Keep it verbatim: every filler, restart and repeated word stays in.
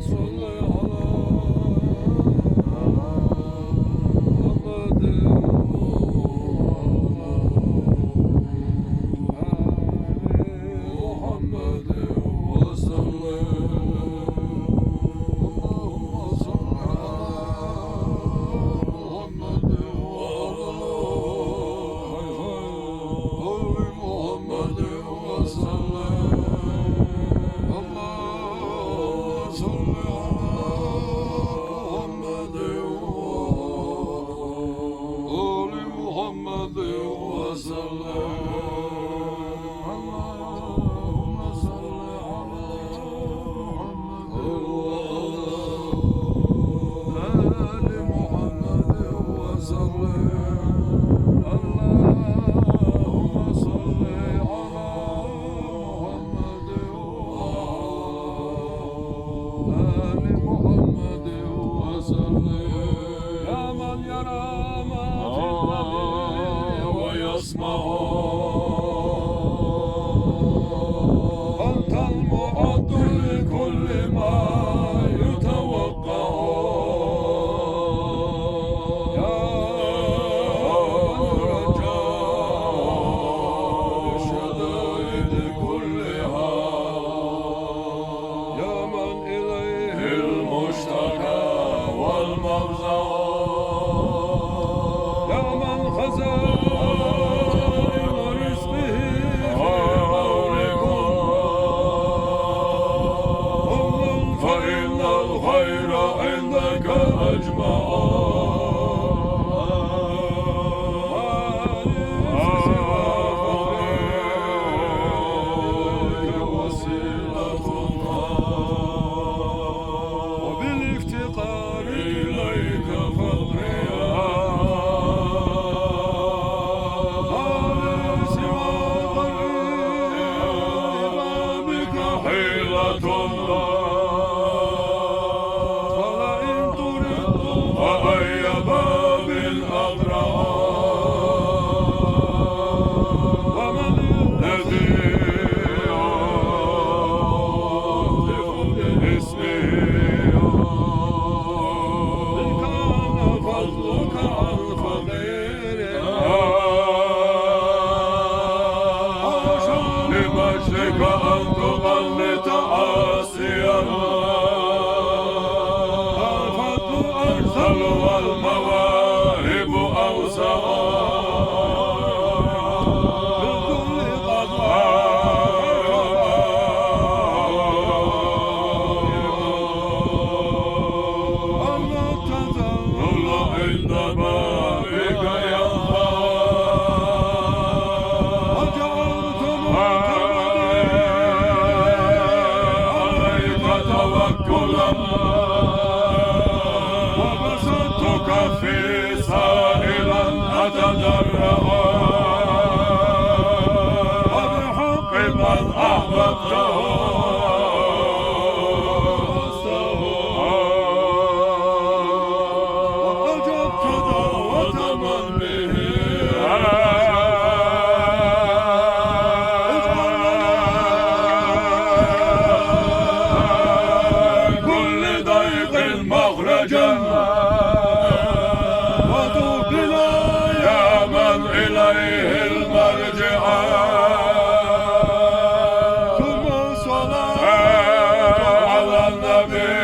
صل على محمد وعلى آل محمد وسلم. اللهم صل على محمد وعلى آل محمد وسلم. اللهم صل على محمد وعلى آل محمد وسلم. اللهم صل على محمد وعلى آل محمد وسلم. اللهم صل على محمد وعلى آل محمد وسلم. يا من يرى ما في البديع ويسمع، أنت المعد لكل ما يتوقع. يا من يرجى في الشدائد كلها، يا من إليه المشتكى والمفزع، يا من خزائن رزقه في موضع كن، فإن الخير عندك أجمع. ما لي سوى فضلك وسيلة وبالافتقار إليك فاضريا. ما لي سوى طريق بابك حيلة، ولئن طرقت فأي باب أدرع. ومن الذي يهتف باسمه؟ إن كان فضلك عن فقير، حاشا لمجدك أن تقلد عاصيا. الفضل أجزل والمواهب أوسع. بالذل قد أن التذلل عند بابك ينفع. وجعلت معتمدي عليك توكلا، وبسطت كفي سائلا أتضرع. وبحق من أحببته وأجبت دعوة من به. اجعل لنا من كل ضيق مخرجا، وتوب بنا يا من إليه المرجع. ثم الصلاة على النبي